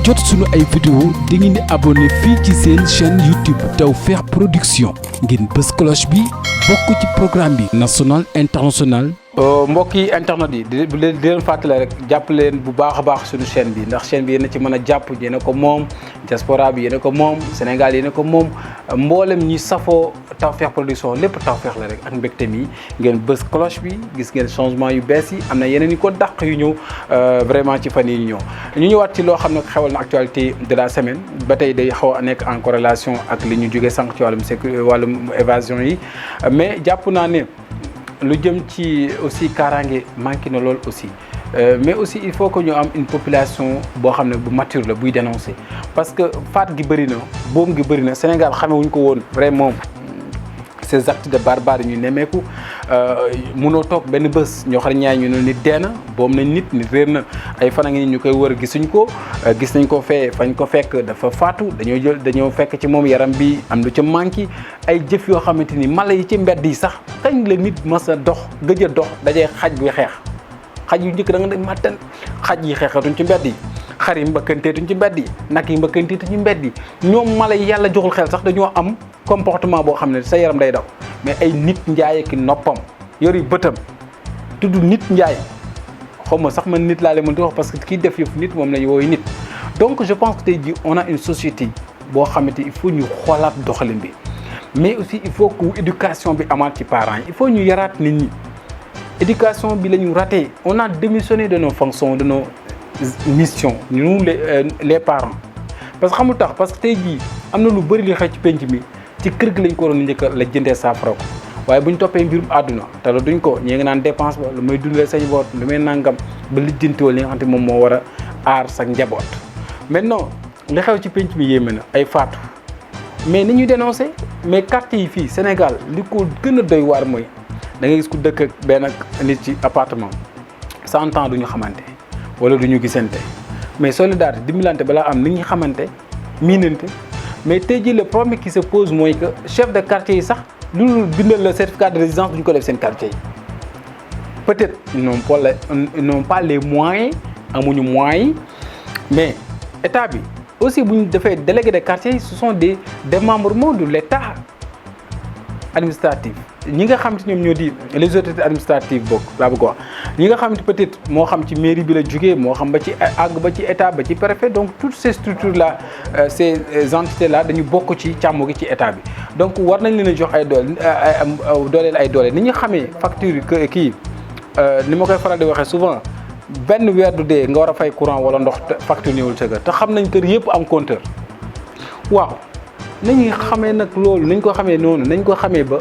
jot suñu ay vidéo da ngeen di abonné fii ci seen chaîne YouTube Tawfekh Production ngeen bës cloche bi bokk ci programme bi national international. mbokk yi internet yi di leen fàttale rek jàpp leen bu baax a baax suñu chaîne bi ndax chaîne bi yéen a ci mën a jàpp yéen a ko moom diaspora bi yéen a ko moom Sénégal yéen a ko moom mboolem ñi safoo Tawfekh Production lépp Tawfekh la rek ak mbégte mi ngeen bës cloche bi gis ngeen changement yu bees yi am na yeneen yi ko dàq yu ñëw vraiment ci fan yi ñu ñëwaat ci loo xam ne xewal na actualité de la semaine ba tey day xaw a nekk en corrélation ak li ñu jógee sànq ci wàllum évasion yi mais jàpp naa ne lu jëm ci aussi kaaraange manqué na lool aussi mais aussi il faut que ñu am une population boo xam ne bu mature la buy dénoncer parce que faat gi bëri na boom gi bëri na Sénégal xamewuñ ko woon vraiment ces actes de barbarie ñu nemmeeku mënoo toog benn bés ñoo xam ne ñaay ñu ne nit dee na boom nañ nit réer na ay fan a ngi ñu koy wër gisuñ ko gis nañ ko fee fañ ko fekk dafa faatu dañoo fekk ci moom yaram bi am lu ca manqué ay jëf yoo xamante ni mala yi ci mbedd yi sax kañ la nit mas a dox gëj a dox dajee xaj buy xeex xaj yu njëkk da nga dem màttan xaj yi xeexatuñ ci mbedd yi xar yi mbëkkanteetuñ ci mbedd yi nag yi mbëkkanteetuñ ci mbedd yi ñoom mala yi yàlla joxul xel sax dañoo am comportement boo xam ne sa yaram day daw mais ay nit njaay ki noppam yori bëtam tudd nit njaay xaw ma sax man nit laa leen mën di wax parce que kii def yëf nit moom la ñu wooyu nit donc je pense que tey jii on a une société boo xamante il faut ñu xoolaat doxalin bi mais aussi il faut que éducation bi amaat ci parents yi il faut ñu yaraat nit ñi éducation bi la ñu raté on a démissionné de nos fonctions de nos missions nous les parents parce que xamul tax parce que tey jii am na lu bëri li xew ci penc mi ci kër gi lañ ko waroon njëkk la jëndee saafara ko waaye bu ñu toppee mbirum àdduna te la duñ ko ñi ngi naan dépense ba lu may dundalee sañ boot lu may nangam ba lijjantiwal li nga xam te moom moo war a aar sa njaboot maintenant li xew ci penc mi yéeme na ay faatu mais ni ñuy dénoncé mais quartier yi fii Sénégal li ko gën a doy waar mooy da ngay gis ku dëkk ak benn nit ci appartement 100 ans du ñu xamante wala du ñu gisante mais solidarité dimbalante balaa am ni ñu xamante miinante mais tey jii le problème qui se pose mooy que chef de quartier yi sax lu bindal le certificat de résidence duñ ko def seen quartier yi peut-être ils n'ont pas les moyens amuñu moyens mais état bi aussi bu ñu defee délégué de quartier yi ce sont des démembrements de l'état administratif ñi nga xam te ñoom ñoo di les autorités administratives bokk laa bëgg wax ñi nga xam te peut-être moo xam ci mairie bi la jógee moo xam ba ci àgg ba ci état ba ci préfet donc toutes ces structures là ces entités là dañu bokk ci càmm gi ci état bi donc war nañ leen a jox ay dooleel ay doole ni ñu xamee facture kii ni ma koy faral di waxee souvent benn weer du dee nga war a fay courant wala ndox facture ñëwul sa kër te xam nañ kër yëpp am compteur waaw nañuy xamee nag loolu nañ ko xamee noonu nañ ko xamee ba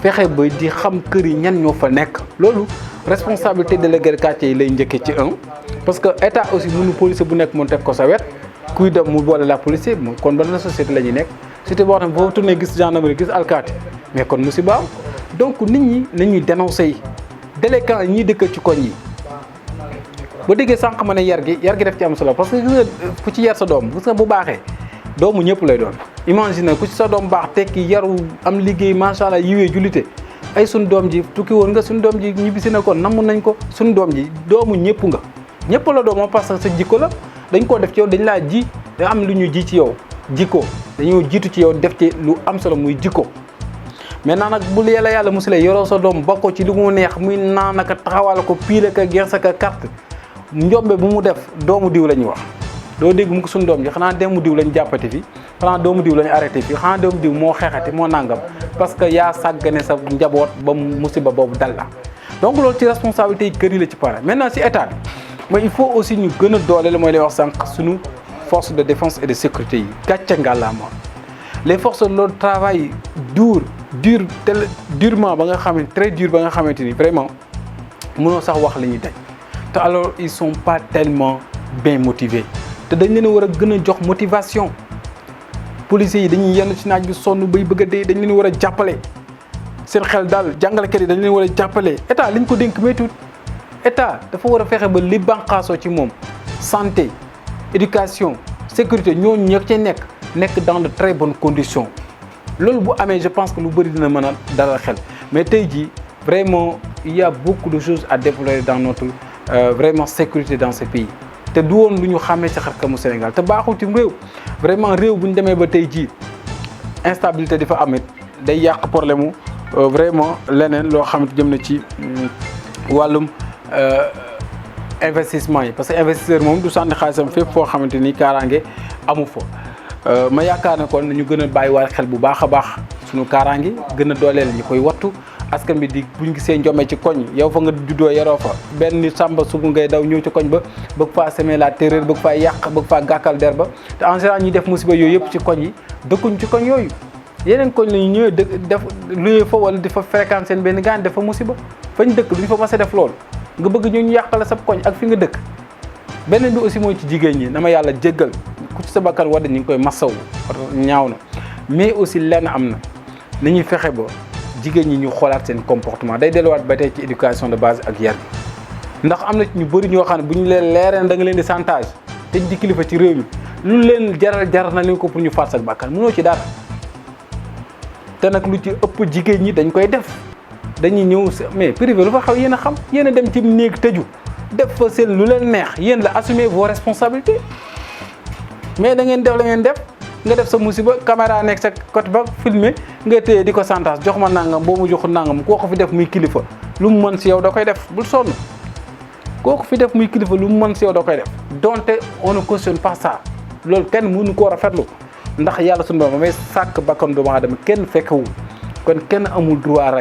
fexe ba di xam kër yi ñan ñoo fa nekk loolu responsabilité délégué de quartier yi lay njëkkee ci parce que état aussi mënu policier bu nekk mën teg ko sa wet kuy dem mu boole la policier kon ban la société la ñuy nekk société boo xam ne boo tourné gis gendarmerie gis alkaati mais kon musiba am donc nit ñi nañuy dénoncé yi délinquants yi ñuy dëkk ci koñ yi ba déggee sànq ma ne yar gi def ci am solo parce que gis nga ku ci yar sa doom gis nga bu baaxee doomu ñëpp lay doon imagine ku ci sa doom baax tekki yaru am liggéey macha allah yiwee jullite ay suñ doom ji tukki woon nga suñ doom ji ñibbisi na ko namm nañ ko suñ doom ji doomu ñëpp nga ñëpp la doomoo parce que sa jikko la dañ koo def ci yow dañ laa ji da am lu ñu ji ci yow jikko dañoo jiitu ci yow def ci lu am solo muy jikko maintenant nag bu yàlla musulee yoroo sa doom bokkoo ci li mu neex muy naan aka taxawal ko piile ka gerse ka carte njombe bu mu def doomu diw la ñuy wax doo dégg mu ko suñu doom ji xanaa doomu diw lañ jàppati fi xanaa doomu diw lañu arrêté fi xanaa doomu diw moo xeexati moo nangam parce que yaa sàggane sa njaboot ba musiba boobu dal la donc loolu ci responsabilité yi kër yi la ci pare maintenant ci état bi mais il faut aussi ñu gën a dooleel mooy lay wax sànq suñu force de défense et de sécurité yi gàcce ngàllaama les forces de l'ordre travail durement ba nga xam ne très dur ba nga xamante ni vraiment mënoo sax wax li ñuy daj te alors ils sont pas tellement bien motivés te dañ leen a war a gën a jox motivation policiers yi dañuy yenn ci naaj bi sonn bay bëgg a dee dañ leen war a jàppale seen xel daal jàngalekat yi dañ leen war a jàppale état liñ ko dénk méttuut état dafa war a fexe ba li bànqaasoo ci moom santé éducation sécurité ñooñu ñoo ci nekk dans de très bonnes conditions loolu bu amee je pense que lu bëri dina mën a dalal xel mais tey jii vraiment il y a beaucoup de choses à déployer dans notre vraiment sécurité dans ce pays te du woon lu ñu xàmmee ci xarkamu Sénégal te baaxul ci réew vraiment réew bu ñu demee ba tey jii instabilité di fa amit day yàq problème mu vraiment leneen loo xamante jëm na ci wàllum investissement yi parce que investisseur moom du sànni xaalisam fépp foo xamante ni kaaraange amu fa ma yaakaar ne kon nañu gën a bàyyiwaat xel bu baax a baax suñu kaaraange gën a dooleel ñi koy wattu askan bi di buñ gisee njome ci koñ yow fa nga juddoo yaroo fa benn nit sàmba sugu ngay daw ñëw ci koñ ba bëgg faa semer la terreur bëgg faa yàq bëgg faa gàkkal der ba te en général ñi def musiba yooyu yëpp ci koñ yi dëkkuñ ci koñ yooyu yeneen koñ la ñu ñëwee def luyee fa wala di fa fréquenter seen benn gaan def fa musiba fañ dëkk duñ fa mas a def loolu nga bëgg ñu yàqale sab koñ ak fi nga dëkk. beneen bi aussi mooy ci jigéen ñi dama yàlla jéggal ku ci sa bakkan wadda ñu ngi koy masawu ñaaw na mais aussi lenn am na nañuy fexe ba jigéen ñi ñu xoolaat seen comportement day delluwaat ba tey ci éducation de base ak yar bi ndax am na ñu bëri ñoo xam ne bu ñu leen leereen da nga leen di chantage te di kilifa ci réew mi lu leen jaral na leen ko pour ñu faat sa bakkan mënoo ci dara te nag lu ci ëpp jigéen ñi dañ koy def dañuy ñëw mais privé lu fa xaw yéen a xam yéen a dem ci néeg tëju def fa seen lu leen neex yéen la assumer vos responsabilités mais da ngeen def la ngeen def nga def sa musiba caméra nekk sa côté ba filmer nga téye di ko santaas jox ma nangam boo mu joxul nangam koo ko fi def muy kilifa lu mu mën si yow da koy def bul sonn koo ko fi def muy kilifa lu mu mën si yow da koy def donte on ne cautionne pas ça loolu kenn mënu koo rafetlu ndax yàlla sunu borom may sàkk bakkan doomu aadama kenn fekkewul kon kenn amul droit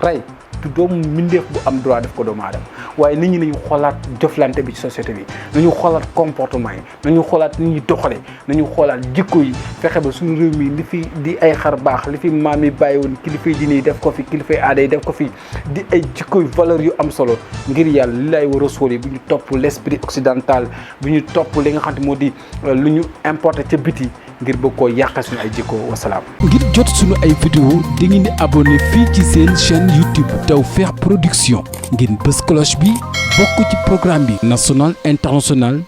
rey du doomu mbindeef bu am droit def ko doomu aadama waaye nit ñi nañu xoolaat jëflante bi ci société bi nañu xoolaat comportement yi nañu xoolaat ni ñuy doxale nañu xoolaat jikko yi fexe ba suñu réew mi li fi di ay xar baax li fi maam yi bàyyi woon kilifay diine yi def ko fi kilifay aada yi def ko fi di ay jikko yu valeur yu am solo ngir yàlla li lay war a sóol yi bu ñu topp l'esprit occidental bu ñu topp li nga xam ne moo di lu ñu importé ca biti ngir bëgg koo yàqal suñu ay jikko wasalaam. ngir jot suñu ay vidéo di ngeen di abonné fii ci seen chaîne YouTube Tawfekh Production ngeen bës cloche bi bokk ci programme bi national international